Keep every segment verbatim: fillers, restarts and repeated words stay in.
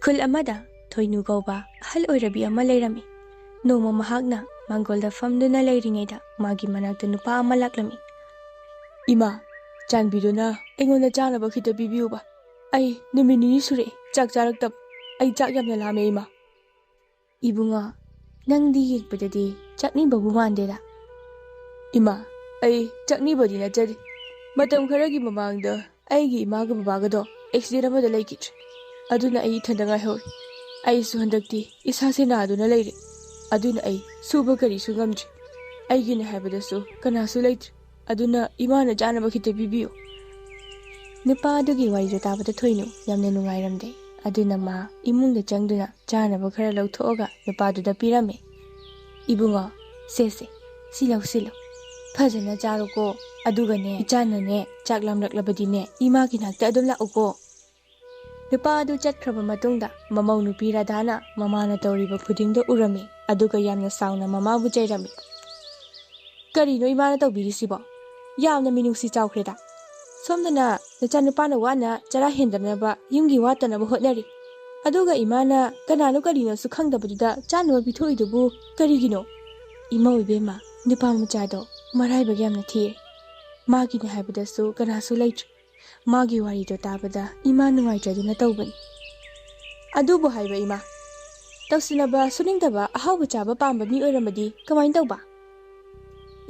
ꯈꯨꯜ ꯑꯃꯗ ꯊꯣꯏꯅꯨ ꯀꯧꯕ ꯑꯍꯜ ꯑꯣꯏꯔꯕꯤ ꯑꯃ ꯂꯩꯔꯝꯃꯤ꯫ ꯅꯣꯡꯃ ꯃꯍꯥꯛꯅ ꯃꯥꯡꯒꯣꯜꯗ ꯐꯝꯗꯨꯅ ꯂꯩꯔꯤꯉꯩꯗ ꯃꯥꯒꯤ ꯃꯅꯥꯛꯇ ꯅꯨꯄꯥ ꯑꯃ ꯂꯥꯛꯂꯝꯃꯤ꯫ "ꯏꯃꯥ, ꯆꯥꯟꯕꯤꯗꯨꯅ ꯑꯩꯉꯣꯟꯗ ꯆꯥꯅꯕ ꯈꯤꯇ ꯄꯤꯕꯤꯌꯨꯕ꯫ ꯑꯩ ꯅꯨꯃꯤꯠ ꯅꯤꯅꯤ ꯁꯨꯔꯦ ꯆꯥꯛ ꯆꯥꯔꯛꯇꯕ꯫ ꯑꯩ ꯆꯥꯛ ꯌꯥꯝꯅ ꯂꯥꯝꯃꯦ, ꯏꯃꯥ꯫" "ꯏꯕꯨꯡꯉꯣ, ꯅꯪꯗꯤ ꯌꯦꯡꯕꯗꯗꯤ ꯆꯥꯛꯅꯤꯕꯕꯨ ꯃꯥꯟꯗꯦꯗ?" "ꯏꯃꯥ, ꯑꯩ ꯆꯥꯛꯅꯤꯕꯗꯤ ꯅꯠꯆꯗꯦ꯫ ꯃꯇꯝ ꯈꯔꯒꯤ ꯃꯃꯥꯡꯗ ꯑꯩꯒꯤ ꯏꯃꯥꯒ ꯕꯕꯥꯒꯗꯣ ꯑꯦꯛꯁꯤꯗꯦꯟ ꯑꯃꯗ ꯂꯩꯈꯤꯗ꯭ꯔꯦ꯫ ꯑꯗꯨꯅ ꯑꯩ ꯏꯊꯟꯗ ꯉꯥꯏꯍꯧꯔꯦ꯫ ꯑꯩꯁꯨ ꯍꯟꯗꯛꯇꯤ ꯏꯁꯥꯁꯦ ꯅꯥꯗꯨꯅ ꯂꯩꯔꯦ꯫ ꯑꯗꯨꯅ ꯑꯩ ꯁꯨꯕ ꯀꯔꯤꯁꯨ ꯉꯝꯗ꯭ꯔꯦ꯫ ꯑꯩꯒꯤꯅꯦ ꯍꯥꯏꯕꯗꯁꯨ ꯀꯅꯥꯁꯨ ꯂꯩꯇ꯭ꯔꯦ꯫ ꯑꯗꯨꯅ ꯏꯃꯥꯅ ꯆꯥꯅꯕ ꯈꯤꯇ ꯄꯤꯕꯤꯌꯨ꯫" ꯅꯨꯄꯥ ꯑꯗꯨꯒꯤ ꯋꯥꯔꯤꯗꯨ ꯇꯥꯕꯗ ꯊꯣꯏꯅꯨ ꯌꯥꯝꯅ ꯅꯨꯡꯉꯥꯏꯔꯝꯗꯦ꯫ ꯑꯗꯨꯅ ꯃꯥ ꯏꯃꯨꯡꯗ ꯆꯪꯗꯨꯅ ꯆꯥꯅꯕ ꯈꯔ ꯂꯧꯊꯣꯛꯑꯒ ꯅꯨꯄꯥꯗꯨꯗ ꯄꯤꯔꯝꯃꯦ꯫ "ꯏꯕꯨꯡꯉꯣ, ꯁꯦ ꯁꯦ, ꯁꯤ ꯂꯧꯁꯤꯜꯂꯨ꯫ ꯐꯖꯅ ꯆꯥꯔꯣꯀꯣ꯫ ꯑꯗꯨꯒꯅꯦ, ꯏꯆꯥꯅꯅꯦ ꯆꯥꯛ ꯂꯥꯝꯂꯛꯂꯕꯗꯤꯅꯦ ꯏꯃꯥꯒꯤ ꯅꯥꯛꯇ ꯑꯗꯨꯝ ꯂꯥꯛꯎꯀꯣ꯫" ꯅꯨꯄꯥ ꯑꯗꯨ ꯆꯠꯈ꯭ꯔꯕ ꯃꯇꯨꯡꯗ ꯃꯃꯧ ꯅꯨꯄꯤ ꯔꯥꯙꯥꯅ ꯃꯃꯥꯅ ꯇꯧꯔꯤꯕ ꯈꯨꯗꯤꯡꯗꯣ ꯎꯔꯝꯃꯤ, ꯑꯗꯨꯒ ꯌꯥꯝꯅ ꯁꯥꯎꯅ ꯃꯃꯥꯕꯨ ꯆꯩꯔꯝꯃꯤ꯫ "ꯀꯔꯤꯅꯣ ꯏꯃꯥꯅ ꯇꯧꯕꯤꯔꯤꯁꯤꯕꯣ? ꯌꯥꯝꯅ ꯃꯤꯅꯨꯡꯁꯤ ꯆꯥꯎꯈ꯭ꯔꯦꯗ꯫ ꯁꯣꯝꯗꯅ ꯅꯆꯥꯅꯨꯄꯥꯅ ꯋꯥꯅ ꯆꯔꯥ ꯍꯦꯟꯗꯅꯕ ꯌꯨꯝꯒꯤ ꯋꯥꯠꯇꯅꯕ ꯍꯣꯠꯅꯔꯤ, ꯑꯗꯨꯒ ꯏꯃꯥꯅ ꯀꯅꯥꯅꯣ ꯀꯔꯤꯅꯣꯁꯨ ꯈꯪꯗꯕꯗꯨꯗ ꯆꯥꯅꯕ ꯄꯤꯊꯣꯛꯏꯗꯨꯕꯨ ꯀꯔꯤꯒꯤꯅꯣ?" "ꯏꯃꯧ ꯏꯕꯦꯝꯃ, ꯅꯨꯄꯥ ꯃꯆꯥꯗꯣ ꯃꯔꯥꯏꯕꯛ ꯌꯥꯝꯅ ꯊꯤꯔꯦ꯫ ꯃꯥꯒꯤꯅꯦ ꯍꯥꯏꯕꯗꯁꯨ ꯀꯅꯥꯁꯨ ꯂꯩꯇ꯭ꯔꯦ꯫ ꯃꯥꯒꯤ ꯋꯥꯔꯤꯗꯣ ꯇꯥꯕꯗ ꯏꯃꯥ ꯅꯨꯡꯉꯥꯏꯇ꯭ꯔꯗꯨꯅ ꯇꯧꯕꯅꯤ꯫" "ꯑꯗꯨꯕꯨ ꯍꯥꯏꯕ ꯏꯃꯥ, ꯇꯧꯁꯤꯟꯅꯕ ꯁꯨꯅꯤꯡꯗꯕ ꯑꯍꯥꯎꯕ ꯆꯥꯕ ꯄꯥꯝꯕ ꯃꯤ ꯑꯣꯏꯔꯝꯃꯗꯤ ꯀꯃꯥꯏꯅ ꯇꯧꯕ?"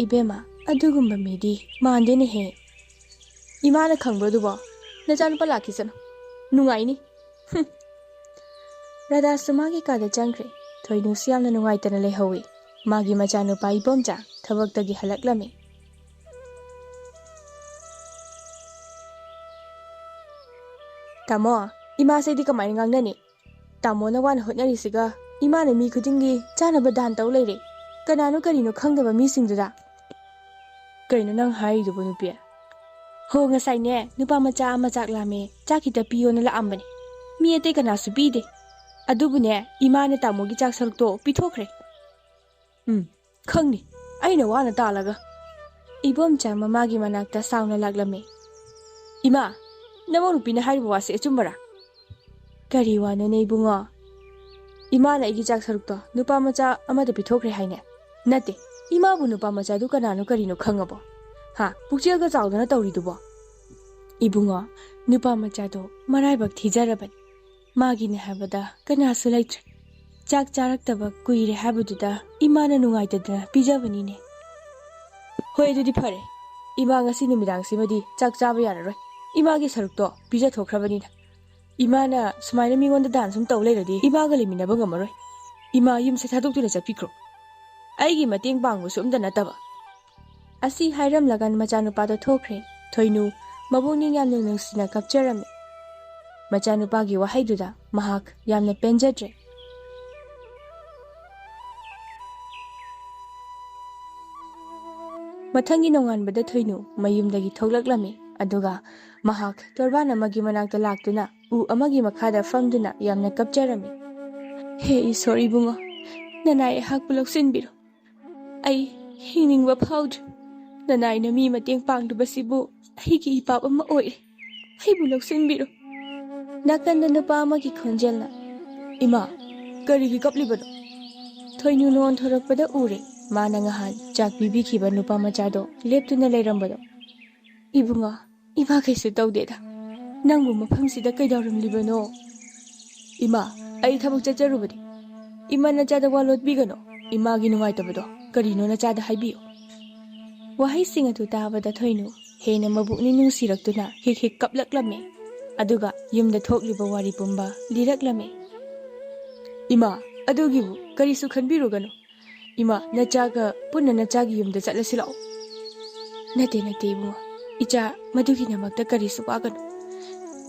"ꯏꯕꯦꯝꯃ, ꯑꯗꯨꯒꯨꯝꯕ ꯃꯤꯗꯤ ꯃꯥꯟꯗꯦꯅꯦꯍꯦ꯫ ꯏꯃꯥꯅ ꯈꯪꯕ꯭ꯔꯣ ꯑꯗꯨꯕꯣ? ꯅꯆꯥꯅꯨꯄꯥ ꯂꯥꯛꯈꯤꯁꯅꯨ꯫ ꯅꯨꯡꯉꯥꯏꯅꯤ꯫" ꯍꯨꯝ꯫ ꯔꯥꯙꯥꯁꯨ ꯃꯥꯒꯤ ꯀꯥꯗ ꯆꯪꯈ꯭ꯔꯦ꯫ ꯊꯣꯏꯅꯨꯁꯨ ꯌꯥꯝꯅ ꯅꯨꯡꯉꯥꯏꯇꯅ ꯂꯩꯍꯧꯏ꯫ ꯃꯥꯒꯤ ꯃꯆꯥꯅꯨꯄꯥ ꯏꯕꯣꯝꯆꯥ ꯊꯕꯛꯇꯒꯤ ꯍꯜꯂꯛꯂꯝꯃꯤ꯫ "ꯇꯥꯃꯣ, ꯏꯃꯥꯁꯤꯗꯤ ꯀꯃꯥꯏꯅ ꯉꯥꯡꯅꯅꯤ? ꯇꯥꯃꯣꯅ ꯋꯥꯅ ꯍꯣꯠꯅꯔꯤꯁꯤꯒ ꯏꯃꯥꯅ ꯃꯤ ꯈꯨꯗꯤꯡꯒꯤ ꯆꯥꯅꯕ ꯗꯥꯟ ꯇꯧ ꯂꯩꯔꯦ꯫ ꯀꯅꯥꯅꯣ ꯀꯔꯤꯅꯣ ꯈꯪꯗꯕ ꯃꯤꯁꯤꯡꯗꯨꯗ꯫" "ꯀꯩꯅꯣ ꯅꯪ ꯍꯥꯏꯔꯤꯗꯨꯕꯨ, ꯅꯨꯄꯤ?" "ꯍꯣ, ꯉꯁꯥꯏꯅꯦ ꯅꯨꯄꯥ ꯃꯆꯥ ꯑꯃ ꯆꯥꯛ ꯂꯥꯝꯃꯦ, ꯆꯥꯛ ꯈꯤꯇ ꯄꯤꯌꯣꯅ ꯂꯥꯛꯑꯝꯕꯅꯦ꯫ ꯃꯤ ꯑꯇꯩ ꯀꯅꯥꯁꯨ ꯄꯤꯗꯦ꯫ ꯑꯗꯨꯕꯨꯅꯦ ꯏꯃꯥꯅ ꯇꯥꯃꯣꯒꯤ ꯆꯥꯛ ꯁꯔꯨꯛꯇꯣ ꯄꯤꯊꯣꯛꯈ꯭ꯔꯦ꯫" "ꯎꯝ, ꯈꯪꯅꯤ, ꯑꯩꯅ ꯋꯥꯅ ꯇꯥꯜꯂꯒ꯫" ꯏꯕꯣꯝꯆꯥ ꯃꯃꯥꯒꯤ ꯃꯅꯥꯛꯇ ꯁꯥꯎꯅ ꯂꯥꯛꯂꯝꯃꯤ꯫ "ꯏꯃꯥ, ꯅꯃꯧ ꯅꯨꯄꯤꯅ ꯍꯥꯏꯔꯤꯕ ꯋꯥꯁꯦ ꯑꯆꯨꯝꯕꯔꯥ?" "ꯀꯔꯤ ꯋꯥꯅꯣꯅꯦ ꯏꯕꯨꯡꯉꯣ? ꯏꯃꯥꯅ ꯑꯩꯒꯤ ꯆꯥꯛ ꯁꯔꯨꯛꯇꯣ ꯅꯨꯄꯥ ꯃꯆꯥ ꯑꯃꯗ ꯄꯤꯊꯣꯛꯈ꯭ꯔꯦ ꯍꯥꯏꯅꯦ?" "ꯅꯠꯇꯦ, ꯏꯃꯥꯕꯨ ꯅꯨꯄꯥ ꯃꯆꯥꯗꯨ ꯀꯅꯥꯅꯣ ꯀꯔꯤꯅꯣ ꯈꯪꯉꯕꯣ? ꯍꯥ? ꯄꯨꯛꯆꯦꯜꯒ ꯆꯥꯎꯗꯅ ꯇꯧꯔꯤꯗꯨꯕꯣ?" "ꯏꯕꯨꯡꯉꯣ, ꯅꯨꯄꯥ ꯃꯆꯥꯗꯣ ꯃꯔꯥꯏꯕꯛ ꯊꯤꯖꯔꯕꯅꯤ꯫ ꯃꯥꯒꯤꯅꯦ ꯍꯥꯏꯕꯗ ꯀꯅꯥꯁꯨ ꯂꯩꯇ꯭ꯔꯦ꯫ ꯆꯥꯛ ꯆꯥꯔꯛꯇꯕ ꯀꯨꯏꯔꯦ ꯍꯥꯏꯕꯗꯨꯗ ꯏꯃꯥꯅ ꯅꯨꯡꯉꯥꯏꯇꯗꯅ ꯄꯤꯖꯕꯅꯤꯅꯦ꯫" "ꯍꯣꯏ, ꯑꯗꯨꯗꯤ ꯐꯔꯦ꯫ ꯏꯃꯥ ꯉꯁꯤ ꯅꯨꯃꯤꯗꯥꯡꯁꯤꯃꯗꯤ ꯆꯥꯛ ꯆꯥꯕ ꯌꯥꯔꯔꯣꯏ꯫ ꯏꯃꯥꯒꯤ ꯁꯔꯨꯛꯇꯣ ꯄꯤꯖꯊꯣꯛꯈ꯭ꯔꯕꯅꯤꯅ꯫ ꯏꯃꯥꯅ ꯁꯨꯃꯥꯏꯅ ꯃꯤꯉꯣꯟꯗ ꯗꯥꯟ ꯁꯨꯝ ꯇꯧ ꯂꯩꯔꯗꯤ ꯏꯃꯥꯒ ꯂꯩꯃꯤꯟꯅꯕ ꯉꯝꯃꯔꯣꯏ꯫ ꯏꯃꯥ ꯌꯨꯝꯁꯦ ꯊꯥꯗꯣꯛꯇꯨꯅ ꯆꯠꯄꯤꯈ꯭ꯔꯣ꯫ ꯑꯩꯒꯤ ꯃꯇꯦꯡ ꯄꯥꯡꯕꯁꯨ ꯑꯝꯇ ꯅꯠꯇꯕ꯫" ꯑꯁꯤ ꯍꯥꯏꯔꯝꯂꯒ ꯃꯆꯥꯅꯨꯄꯥꯗꯣ ꯊꯣꯛꯈ꯭ꯔꯦ꯫ ꯊꯣꯏꯅꯨ ꯃꯕꯨꯛꯅꯤꯡ ꯌꯥꯝꯅ ꯅꯨꯡꯁꯤꯅ ꯀꯞꯆꯔꯝꯃꯤ꯫ ꯃꯆꯥꯅꯨꯄꯥꯒꯤ ꯋꯥꯍꯩꯗꯨꯗ ꯃꯍꯥꯛ ꯌꯥꯝꯅ ꯄꯦꯟꯖꯗ꯭ꯔꯦ꯫ ꯃꯊꯪꯒꯤ ꯅꯣꯡꯉꯥꯟꯕꯗ ꯊꯣꯏꯅꯨ ꯃꯌꯨꯝꯗꯒꯤ ꯊꯣꯛꯂꯛꯂꯝꯃꯤ꯫ ꯑꯗꯨꯒ ꯃꯍꯥꯛ ꯇꯣꯔꯕꯥꯟ ꯑꯃꯒꯤ ꯃꯅꯥꯛꯇ ꯂꯥꯛꯇꯨꯅ ꯎ ꯑꯃꯒꯤ ꯃꯈꯥꯗ ꯐꯝꯗꯨꯅ ꯌꯥꯝꯅ ꯀꯞꯆꯔꯝꯃꯤ꯫ "ꯍꯦ ꯏꯁꯣꯔ ꯏꯕꯨꯡꯉꯣ, ꯅꯅꯥꯏ ꯑꯩꯍꯥꯛꯄꯨ ꯂꯧꯁꯤꯟꯕꯤꯔꯣ꯫ ꯑꯩ ꯍꯤꯡꯅꯤꯡꯕ ꯐꯥꯎꯗ꯭ꯔꯦ꯫ ꯅꯅꯥꯏꯅ ꯃꯤ ꯃꯇꯦꯡ ꯄꯥꯡꯗꯕꯁꯤꯕꯨ ꯑꯩꯒꯤ ꯏꯄꯥꯞ ꯑꯃ ꯑꯣꯏꯔꯦ꯫ ꯑꯩꯕꯨ ꯂꯧꯁꯤꯟꯕꯤꯔꯣ꯫" ꯅꯥꯀꯟꯗ ꯅꯨꯄꯥ ꯑꯃꯒꯤ ꯈꯣꯟꯖꯦꯜꯅ, "ꯏꯃꯥ, ꯀꯔꯤꯒꯤ ꯀꯞꯂꯤꯕꯅꯣ?" ꯊꯣꯏꯅꯨꯅ ꯑꯣꯟꯊꯣꯔꯛꯄꯗ ꯎꯔꯦ, ꯃꯥꯅ ꯉꯍꯥꯟ ꯆꯥꯛ ꯄꯤꯕꯤꯈꯤꯕ ꯅꯨꯄꯥ ꯃꯆꯥꯗꯣ ꯂꯦꯞꯇꯨꯅ ꯂꯩꯔꯝꯕꯗꯣ꯫ "ꯏꯕꯨꯡꯉꯣ, ꯏꯃꯥ ꯀꯩꯁꯨ ꯇꯧꯗꯦꯗ꯫ ꯅꯪꯕꯨ ꯃꯐꯝꯁꯤꯗ ꯀꯩꯗꯧꯔꯝꯂꯤꯕꯅꯣ?" "ꯏꯃꯥ, ꯑꯩ ꯊꯕꯛ ꯆꯠꯆꯔꯨꯕꯅꯤ꯫ ꯏꯃꯥ, ꯅꯆꯥꯗ ꯋꯥ ꯂꯣꯠꯄꯤꯒꯅꯨ꯫ ꯏꯃꯥꯒꯤ ꯅꯨꯡꯉꯥꯏꯇꯕꯗꯣ ꯀꯔꯤꯅꯣ ꯅꯆꯥꯗ ꯍꯥꯏꯕꯤꯌꯨ꯫" ꯋꯥꯍꯩꯁꯤꯡ ꯑꯗꯨ ꯇꯥꯕꯗ ꯊꯣꯏꯅꯨ ꯍꯦꯟꯅ ꯃꯕꯨꯛꯅꯤꯡ ꯅꯨꯡꯁꯤꯔꯛꯇꯨꯅ ꯍꯤꯛ ꯍꯤꯛ ꯀꯞꯂꯛꯂꯝꯃꯤ꯫ ꯑꯗꯨꯒ ꯌꯨꯝꯗ ꯊꯣꯛꯂꯤꯕ ꯋꯥꯔꯤ ꯄꯨꯝꯕ ꯂꯤꯔꯛꯂꯝꯃꯤ꯫ "ꯏꯃꯥ, ꯑꯗꯨꯒꯤꯕꯨ ꯀꯔꯤꯁꯨ ꯈꯟꯕꯤꯔꯨꯒꯅꯨ꯫ ꯏꯃꯥ, ꯅꯆꯥꯒ ꯄꯨꯟꯅ ꯅꯆꯥꯒꯤ ꯌꯨꯝꯗ ꯆꯠꯂꯁꯤ ꯂꯥꯛꯑꯣ꯫" "ꯅꯠꯇꯦ, ꯅꯠꯇꯦ ꯏꯕꯨꯡꯉꯣ, ꯏꯆꯥ, ꯃꯗꯨꯒꯤꯗꯃꯛꯇ ꯀꯔꯤꯁꯨ ꯋꯥꯒꯅꯨ꯫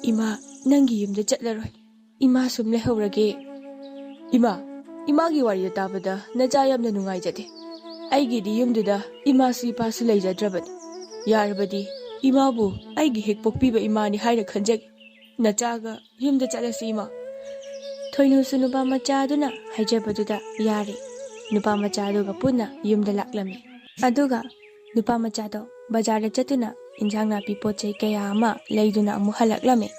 ꯏꯃꯥ ꯅꯪꯒꯤ ꯌꯨꯝꯗ ꯆꯠꯂꯔꯣꯏ꯫ ꯏꯃꯥ ꯁꯨꯝ ꯂꯩꯍꯧꯔꯒꯦ꯫" "ꯏꯃꯥ, ꯏꯃꯥꯒꯤ ꯋꯥꯔꯤꯗ ꯇꯥꯕꯗ ꯅꯆꯥ ꯌꯥꯝꯅ ꯅꯨꯡꯉꯥꯏꯖꯗꯦ꯫ ꯑꯩꯒꯤꯗꯤ ꯌꯨꯝꯗꯨꯗ ꯏꯃꯥꯁꯨ ꯏꯄꯥꯁꯨ ꯂꯩꯖꯗ꯭ꯔꯕꯅꯤ꯫ ꯌꯥꯔꯕꯗꯤ ꯏꯃꯥꯕꯨ ꯑꯩꯒꯤ ꯍꯦꯛ ꯄꯣꯛꯄꯤꯕ ꯏꯃꯥꯅꯤ ꯍꯥꯏꯅ ꯈꯟꯖꯒꯦ꯫ ꯅꯆꯥꯒ ꯌꯨꯝꯗ ꯆꯠꯂꯁꯤ ꯏꯃꯥ꯫" ꯊꯣꯏꯅꯨꯁꯨ ꯅꯨꯄꯥ ꯃꯆꯥꯗꯨꯅ ꯍꯥꯏꯖꯕꯗꯨꯗ ꯌꯥꯔꯦ꯫ ꯅꯨꯄꯥ ꯃꯆꯥꯗꯨꯒ ꯄꯨꯟꯅ ꯌꯨꯝꯗ ꯂꯥꯛꯂꯝꯃꯤ꯫ ꯑꯗꯨꯒ ꯅꯨꯄꯥ ꯃꯆꯥꯗꯣ ꯕꯖꯥꯔꯗ ꯆꯠꯇꯨꯅ ꯏꯟꯖꯥꯡ ꯅꯥꯄꯤ ꯄꯣꯠ ꯆꯩ ꯀꯌꯥ ꯑꯃ ꯂꯩꯗꯨꯅ ꯑꯃꯨꯛ ꯍꯜꯂꯛꯂꯝꯃꯤ꯫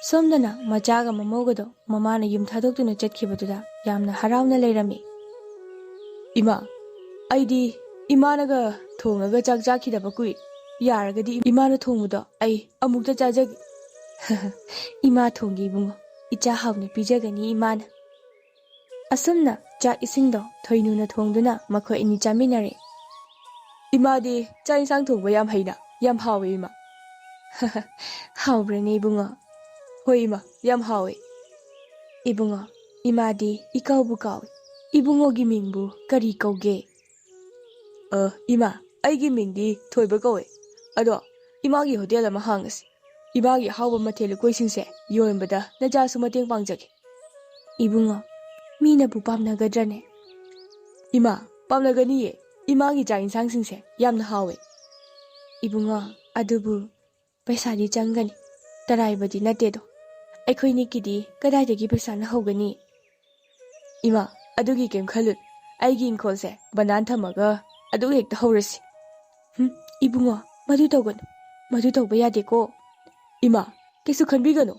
ꯁꯣꯝꯗꯅ ꯃꯆꯥꯒ ꯃꯃꯧꯒꯗꯣ ꯃꯃꯥꯅ ꯌꯨꯝ ꯊꯥꯗꯣꯛꯇꯨꯅ ꯆꯠꯈꯤꯕꯗꯨꯗ ꯌꯥꯝꯅ ꯍꯔꯥꯎꯅ ꯂꯩꯔꯝꯃꯤ꯫ "ꯏꯃꯥ, ꯑꯩꯗꯤ ꯏꯃꯥꯅꯒ ꯊꯣꯡꯉꯒ ꯆꯥꯛ ꯆꯥꯈꯤꯗꯕ ꯀꯨꯏꯔꯦ꯫ ꯌꯥꯔꯒꯗꯤ ꯏꯃꯥꯅ ꯊꯣꯡꯕꯗꯣ ꯑꯩ ꯑꯃꯨꯛꯇ ꯆꯥꯖꯒꯦ꯫" "ꯏꯃꯥ ꯊꯣꯡꯒꯦ ꯏꯕꯨꯡꯉꯣ, ꯏꯆꯥ ꯍꯥꯎꯅ ꯄꯤꯖꯒꯅꯤ ꯏꯃꯥꯅ꯫" ꯑꯁꯨꯝꯅ ꯆꯥꯛ ꯏꯁꯤꯡꯗꯣ ꯊꯣꯏꯅꯨꯅ ꯊꯣꯡꯗꯨꯅ ꯃꯈꯣꯏ ꯑꯅꯤ ꯆꯥꯃꯤꯟꯅꯔꯦ꯫ "ꯏꯃꯥꯗꯤ ꯆꯥꯛ ꯏꯟꯁꯥꯡ ꯊꯣꯡꯕ ꯌꯥꯝ ꯍꯩꯅ, ꯌꯥꯝ ꯍꯥꯎꯋꯦ ꯏꯃꯥ꯫" "ꯍꯥꯎꯕ꯭ꯔꯅꯦ ꯏꯕꯨꯡꯉꯣ?" "ꯍꯣꯏ ꯏꯃꯥ, ꯌꯥꯝ ꯍꯥꯎꯋꯦ꯫" "ꯏꯕꯨꯡꯉꯣ, ꯏꯃꯥꯗꯤ ꯏꯀꯧꯕꯨ ꯀꯥꯎꯏ꯫ ꯏꯕꯨꯡꯉꯣꯒꯤ ꯃꯤꯡꯕꯨ ꯀꯔꯤ ꯀꯧꯒꯦ?" "ꯑ, ꯏꯃꯥ, ꯑꯩꯒꯤ ꯃꯤꯡꯗꯤ ꯊꯣꯏꯕ ꯀꯧꯋꯦ꯫ ꯑꯗꯣ ꯏꯃꯥꯒꯤ ꯍꯣꯇꯦꯜ ꯑꯃ ꯍꯥꯡꯉꯁꯤ꯫ ꯏꯃꯥꯒꯤ ꯑꯍꯥꯎꯕ ꯃꯊꯦꯜ ꯂꯨꯀꯣꯏꯁꯤꯡꯁꯦ ꯌꯣꯟꯕꯗ ꯅꯆꯥꯁꯨ ꯃꯇꯦꯡ ꯄꯥꯡꯖꯒꯦ꯫" "ꯏꯕꯨꯡꯉꯣ, ꯃꯤꯅꯕꯨ ꯄꯥꯝꯅꯒꯗ꯭ꯔꯅꯦ?" "ꯏꯃꯥ, ꯄꯥꯝꯅꯒꯅꯤꯌꯦ꯫ ꯏꯃꯥꯒꯤ ꯆꯥꯛ ꯏꯟꯁꯥꯡꯁꯤꯡꯁꯦ ꯌꯥꯝꯅ ꯍꯥꯎꯋꯦ꯫" "ꯏꯕꯨꯡꯉꯣ, ꯑꯗꯨꯕꯨ ꯄꯩꯁꯥꯗꯤ ꯆꯪꯒꯅꯤ꯫ ꯇꯔꯥꯏꯕꯗꯤ ꯅꯠꯇꯦꯗꯣ꯫ ꯑꯩꯈꯣꯏꯅꯤꯒꯤꯗꯤ ꯀꯗꯥꯏꯗꯒꯤ ꯄꯩꯁꯥꯅ ꯍꯧꯒꯅꯤ?" "ꯏꯃꯥ, ꯑꯗꯨꯒꯤ ꯀꯩꯝ ꯈꯜꯂꯨ꯫ ꯑꯩꯒꯤ ꯏꯪꯈꯣꯜꯁꯦ ꯕꯟꯗꯥꯟ ꯊꯝꯃꯒ ꯑꯗꯨ ꯍꯦꯛꯇ ꯍꯧꯔꯁꯤ꯫" "ꯍꯨꯝ, ꯏꯕꯨꯡꯉꯣ, ꯃꯗꯨ ꯇꯧꯒꯅꯨ꯫ ꯃꯗꯨ ꯇꯧꯕ ꯌꯥꯗꯦꯀꯣ꯫" "ꯏꯃꯥ, ꯀꯩꯁꯨ ꯈꯟꯕꯤꯒꯅꯨ꯫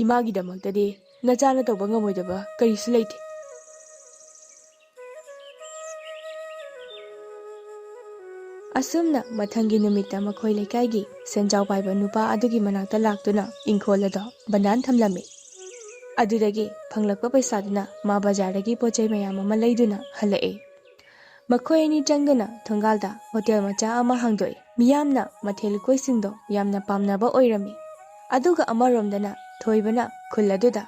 ꯏꯃꯥꯒꯤꯗꯃꯛꯇꯗꯤ ꯅꯆꯥꯅ ꯇꯧꯕ ꯉꯝꯃꯣꯏꯗꯕ ꯀꯔꯤꯁꯨ ꯂꯩꯇꯦ꯫" ꯑꯁꯨꯝꯅ ꯃꯊꯪꯒꯤ ꯅꯨꯃꯤꯠꯇ ꯃꯈꯣꯏ ꯂꯩꯀꯥꯏꯒꯤ ꯁꯦꯟꯖꯥꯎ ꯄꯥꯏꯕ ꯅꯨꯄꯥ ꯑꯗꯨꯒꯤ ꯃꯅꯥꯛꯇ ꯂꯥꯛꯇꯨꯅ ꯏꯪꯈꯣꯜ ꯑꯗꯣ ꯕꯟꯗꯥꯟ ꯊꯝꯂꯝꯃꯤ꯫ ꯑꯗꯨꯗꯒꯤ ꯐꯪꯂꯛꯄ ꯄꯩꯁꯥꯗꯨꯅ ꯃꯥ ꯕꯖꯥꯔꯗꯒꯤ ꯄꯣꯠ ꯆꯩ ꯃꯌꯥꯝ ꯑꯃ ꯂꯩꯗꯨꯅ ꯍꯜꯂꯛꯑꯦ꯫ ꯃꯈꯣꯏ ꯑꯅꯤ ꯆꯪꯗꯨꯅ ꯊꯣꯡꯒꯥꯜꯗ ꯍꯣꯇꯦꯜ ꯃꯆꯥ ꯑꯃ ꯍꯥꯡꯗꯣꯛꯏ꯫ ꯃꯤꯌꯥꯝꯅ ꯃꯊꯦꯜ ꯂꯨꯀꯣꯏꯁꯤꯡꯗꯣ ꯌꯥꯝꯅ ꯄꯥꯝꯅꯕ ꯑꯣꯏꯔꯝꯃꯤ꯫ ꯑꯗꯨꯒ ꯑꯃꯔꯣꯝꯗꯅ ꯊꯣꯏꯕꯅ ꯈꯨꯜ ꯑꯗꯨꯗ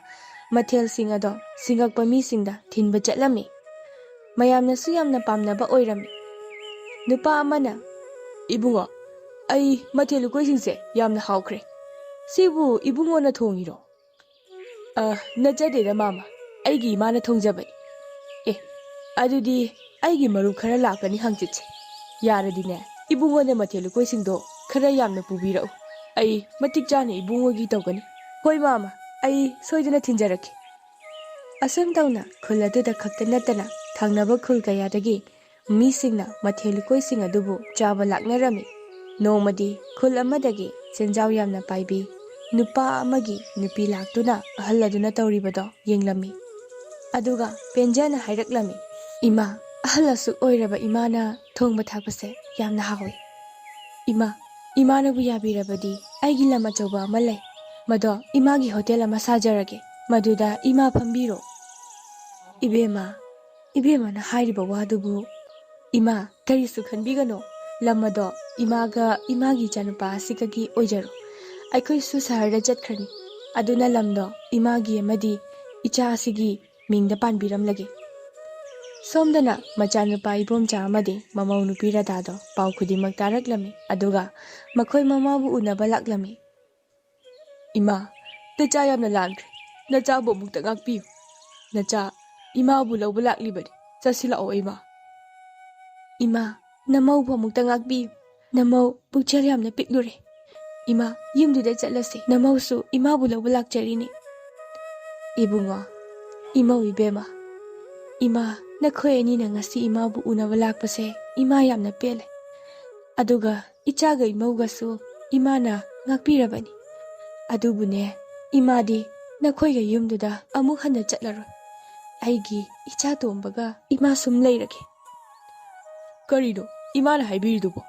ꯃꯊꯦꯜꯁꯤꯡ ꯑꯗꯣ ꯁꯤꯡꯉꯛꯄ ꯃꯤꯁꯤꯡꯗ ꯊꯤꯟꯕ ꯆꯠꯂꯝꯃꯤ꯫ ꯃꯌꯥꯝꯅꯁꯨ ꯌꯥꯝꯅ ꯄꯥꯝꯅꯕ ꯑꯣꯏꯔꯝꯃꯤ꯫ ꯅꯨꯄꯥ ꯑꯃꯅ, "ꯏꯕꯨꯡꯉꯣ, ꯑꯩ ꯃꯊꯦꯜ ꯂꯨꯀꯣꯏꯁꯤꯡꯁꯦ ꯌꯥꯝꯅ ꯍꯥꯎꯈ꯭ꯔꯦ꯫ ꯁꯤꯕꯨ ꯏꯕꯨꯡꯉꯣꯅ ꯊꯣꯡꯉꯤꯔꯣ?" "ꯑ, ꯅꯠꯆꯗꯦꯗ ꯃꯥꯃ, ꯑꯩꯒꯤ ꯏꯃꯥꯅ ꯊꯣꯡꯖꯕꯅꯤ꯫" "ꯑꯦ, ꯑꯗꯨꯗꯤ ꯑꯩꯒꯤ ꯃꯔꯨꯞ ꯈꯔ ꯂꯥꯛꯀꯅꯤ ꯍꯪꯆꯤꯠꯁꯦ꯫ ꯌꯥꯔꯗꯤꯅꯦ, ꯏꯕꯨꯡꯉꯣꯅ ꯃꯊꯦꯜ ꯂꯨꯀꯣꯏꯁꯤꯡꯗꯣ ꯈꯔ ꯌꯥꯝꯅ ꯄꯨꯕꯤꯔꯛꯎ꯫ ꯑꯩ ꯃꯇꯤꯛ ꯆꯥꯅ ꯏꯕꯨꯡꯉꯣꯒꯤ ꯇꯧꯒꯅꯤ꯫" "ꯍꯣꯏ ꯃꯥꯃ, ꯑꯩ ꯁꯣꯏꯗꯅ ꯊꯤꯟꯖꯔꯛꯀꯦ꯫" ꯑꯁꯨꯝ ꯇꯧꯅ ꯈꯨꯜ ꯑꯗꯨꯗ ꯈꯛꯇ ꯅꯠꯇꯅ ꯊꯪꯅꯕ ꯈꯨꯜ ꯀꯌꯥꯗꯒꯤ ꯃꯤꯁꯤꯡꯅ ꯃꯊꯦꯜ ꯂꯨꯀꯣꯏꯁꯤꯡ ꯑꯗꯨꯕꯨ ꯆꯥꯕ ꯂꯥꯛꯅꯔꯝꯃꯤ꯫ ꯅꯣꯡꯃꯗꯤ ꯈꯨꯜ ꯑꯃꯗꯒꯤ ꯁꯦꯟꯖꯥꯎ ꯌꯥꯝꯅ ꯄꯥꯏꯕꯤ ꯅꯨꯄꯥ ꯑꯃꯒꯤ ꯅꯨꯄꯤ ꯂꯥꯛꯇꯨꯅ ꯑꯍꯜ ꯑꯗꯨꯅ ꯇꯧꯔꯤꯕꯗꯣ ꯌꯦꯡꯂꯝꯃꯤ꯫ ꯑꯗꯨꯒ ꯄꯦꯟꯖꯅ ꯍꯥꯏꯔꯛꯂꯝꯃꯤ, "ꯏꯃꯥ, ꯑꯍꯜ ꯑꯁꯨꯛ ꯑꯣꯏꯔꯕ ꯏꯃꯥꯅ ꯊꯣꯡꯕ ꯊꯥꯛꯄꯁꯦ ꯌꯥꯝꯅ ꯍꯥꯎꯏ꯫ ꯏꯃꯥ, ꯏꯃꯥꯅꯕꯨ ꯌꯥꯕꯤꯔꯕꯗꯤ ꯑꯩꯒꯤ ꯂꯝ ꯑꯆꯧꯕ ꯑꯃ ꯂꯩ, ꯃꯗꯣ ꯏꯃꯥꯒꯤ ꯍꯣꯇꯦꯜ ꯑꯃ ꯁꯥꯖꯔꯒꯦ, ꯃꯗꯨꯗ ꯏꯃꯥ ꯐꯝꯕꯤꯔꯣ꯫" "ꯏꯕꯦꯝꯃ, ꯏꯕꯦꯝꯃꯅ ꯍꯥꯏꯔꯤꯕ ꯋꯥꯗꯨꯕꯨ, ꯏꯃꯥ, ꯀꯔꯤꯁꯨ ꯈꯟꯕꯤꯒꯅꯨ꯫ ꯂꯝ ꯑꯗꯣ ꯏꯃꯥꯒ ꯏꯃꯥꯒꯤ ꯏꯆꯥꯅꯨꯄꯥ ꯑꯁꯤꯒꯒꯤ ꯑꯣꯏꯖꯔꯣ꯫ ꯑꯩꯈꯣꯏꯁꯨ ꯁꯍꯔꯗ ꯆꯠꯈ꯭ꯔꯅꯤ꯫ ꯑꯗꯨꯅ ꯂꯝꯗꯣ ꯏꯃꯥꯒꯤ ꯑꯃꯗꯤ ꯏꯆꯥ ꯑꯁꯤꯒꯤ ꯃꯤꯡꯗ ꯄꯥꯟꯕꯤꯔꯝꯂꯒꯦ꯫" ꯁꯣꯝꯗꯅ ꯃꯆꯥꯅꯨꯄꯥ ꯏꯕꯣꯝꯆꯥ ꯑꯃꯗꯤ ꯃꯃꯧ ꯅꯨꯄꯤ ꯔꯥꯙꯥꯗꯣ ꯄꯥꯎ ꯈꯨꯗꯤꯡꯃꯛ ꯇꯥꯔꯛꯂꯝꯃꯤ, ꯑꯗꯨꯒ ꯃꯈꯣꯏ ꯃꯃꯥꯕꯨ ꯎꯅꯕ ꯂꯥꯛꯂꯝꯃꯤ꯫ "ꯏꯃꯥ, ꯅꯆꯥ ꯌꯥꯝꯅ ꯂꯥꯡꯈ꯭ꯔꯦ꯫ ꯅꯆꯥꯕꯨ ꯑꯃꯨꯛꯇ ꯉꯥꯛꯄꯤꯌꯨ꯫ ꯅꯆꯥ ꯏꯃꯥꯕꯨ ꯂꯧꯕ ꯂꯥꯛꯂꯤꯕꯅꯤ꯫ ꯆꯠꯁꯤꯜꯂꯛꯑꯣ ꯏꯃꯥ꯫" "ꯏꯃꯥ, ꯅꯃꯧꯕꯨ ꯑꯃꯨꯛꯇ ꯉꯥꯛꯄꯤꯌꯨ꯫ ꯅꯃꯧ ꯄꯨꯛꯆꯦꯜ ꯌꯥꯝꯅ ꯄꯤꯛꯂꯨꯔꯦ꯫ ꯏꯃꯥ, ꯌꯨꯝꯗꯨꯗ ꯆꯠꯂꯁꯤ꯫ ꯅꯃꯧꯁꯨ ꯏꯃꯥꯕꯨ ꯂꯧꯕ ꯂꯥꯛꯆꯔꯤꯅꯤ꯫" "ꯏꯕꯨꯡꯉꯣ, ꯏꯃꯧ ꯏꯕꯦꯝꯃ, ꯏꯃꯥ, ꯅꯈꯣꯏ ꯑꯅꯤꯅ ꯉꯁꯤ ꯏꯃꯥꯕꯨ ꯎꯅꯕ ꯂꯥꯛꯄꯁꯦ ꯏꯃꯥ ꯌꯥꯝꯅ ꯄꯦꯜꯂꯦ꯫ ꯑꯗꯨꯒ ꯏꯆꯥꯒ ꯏꯃꯧꯒꯁꯨ ꯏꯃꯥꯅ ꯉꯥꯛꯄꯤꯔꯕꯅꯤ꯫ ꯑꯗꯨꯕꯨꯅꯦ, ꯏꯃꯥꯗꯤ ꯅꯈꯣꯏꯒ ꯌꯨꯝꯗꯨꯗ ꯑꯃꯨꯛ ꯍꯟꯅ ꯆꯠꯂꯔꯣꯏ꯫ ꯑꯩꯒꯤ ꯏꯆꯥ ꯇꯣꯝꯕꯒ ꯏꯃꯥ ꯁꯨꯝ ꯂꯩꯔꯒꯦ꯫" "ꯀꯔꯤꯅꯣ ꯏꯃꯥꯅ ꯍꯥꯏꯕꯤꯔꯤꯗꯨꯕꯣ?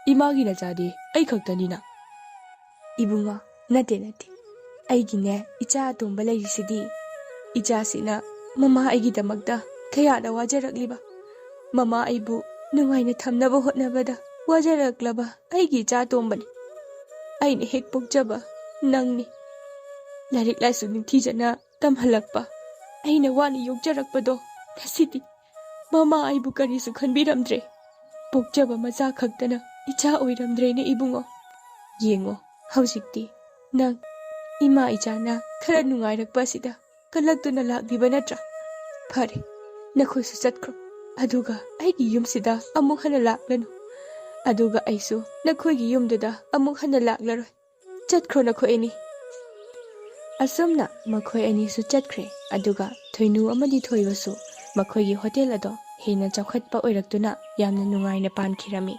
ꯏꯃꯥꯒꯤ ꯅꯆꯥꯗꯤ ꯑꯩ ꯈꯛꯇꯅꯤꯅ꯫" "ꯏꯕꯨꯡꯉꯣ, ꯅꯠꯇꯦ, ꯅꯠꯇꯦ꯫ ꯑꯩꯒꯤꯅꯦ, ꯏꯆꯥ ꯑꯇꯣꯝꯕ ꯂꯩꯔꯤꯁꯤꯗꯤ꯫ ꯏꯆꯥꯁꯤꯅ ꯃꯃꯥ ꯑꯩꯒꯤꯗꯃꯛꯇ ꯀꯌꯥꯗ ꯋꯥꯖꯔꯛꯂꯤꯕ꯫ ꯃꯃꯥ ꯑꯩꯕꯨ ꯅꯨꯡꯉꯥꯏꯅ ꯊꯝꯅꯕ ꯍꯣꯠꯅꯕꯗ ꯋꯥꯖꯔꯛꯂꯕ ꯑꯩꯒꯤ ꯏꯆꯥ ꯑꯇꯣꯝꯕꯅꯤ꯫ ꯑꯩꯅ ꯍꯦꯛ ꯄꯣꯛꯆꯕ ꯅꯪꯅꯤ꯫ ꯂꯥꯏꯔꯤꯛ ꯂꯥꯏꯁꯨ ꯅꯤꯡꯊꯤꯖꯅ ꯇꯝꯍꯜꯂꯛꯄ, ꯑꯩꯅ ꯋꯥꯅ ꯌꯣꯛꯆꯔꯛꯄꯗꯣ ꯉꯁꯤꯗꯤ ꯃꯃꯥ ꯑꯩꯕꯨ ꯀꯔꯤꯁꯨ ꯈꯟꯕꯤꯔꯝꯗ꯭ꯔꯦ꯫ ꯄꯣꯛꯆꯕ ꯃꯆꯥ ꯈꯛꯇꯅ ꯏꯆꯥ ꯑꯣꯏꯔꯝꯗ꯭ꯔꯦꯅꯦ ꯏꯕꯨꯡꯉꯣ꯫ ꯌꯦꯡꯉꯣ, ꯍꯧꯖꯤꯛꯇꯤ ꯅꯪ ꯏꯃꯥ ꯏꯆꯥꯅ ꯈꯔ ꯅꯨꯡꯉꯥꯏꯔꯛꯄ ꯑꯁꯤꯗ ꯀꯜꯂꯛꯇꯨꯅ ꯂꯥꯛꯂꯤꯕ ꯅꯠꯇ꯭ꯔꯥ? ꯐꯔꯦ, ꯅꯈꯣꯏꯁꯨ ꯆꯠꯈ꯭ꯔꯣ꯫ ꯑꯗꯨꯒ ꯑꯩꯒꯤ ꯌꯨꯝꯁꯤꯗ ꯑꯃꯨꯛ ꯍꯟꯅ ꯂꯥꯛꯂꯅꯨ꯫ ꯑꯗꯨꯒ ꯑꯩꯁꯨ ꯅꯈꯣꯏꯒꯤ ꯌꯨꯝꯗꯨꯗ ꯑꯃꯨꯛ ꯍꯟꯅ ꯂꯥꯛꯂꯔꯣꯏ꯫ ꯆꯠꯈ꯭ꯔꯣ ꯅꯈꯣꯏ ꯑꯅꯤ꯫" ꯑꯁꯨꯝꯅ ꯃꯈꯣꯏ ꯑꯅꯤꯁꯨ ꯆꯠꯈ꯭ꯔꯦ꯫ ꯑꯗꯨꯒ ꯊꯣꯏꯅꯨ ꯑꯃꯗꯤ ꯊꯣꯏꯕꯁꯨ ꯃꯈꯣꯏꯒꯤ ꯍꯣꯇꯦꯜ ꯑꯗꯣ ꯍꯦꯟꯅ ꯆꯥꯎꯈꯠꯄ ꯑꯣꯏꯔꯛꯇꯨꯅ ꯌꯥꯝꯅ ꯅꯨꯡꯉꯥꯏꯅ ꯄꯥꯟꯈꯤꯔꯝꯃꯤ꯫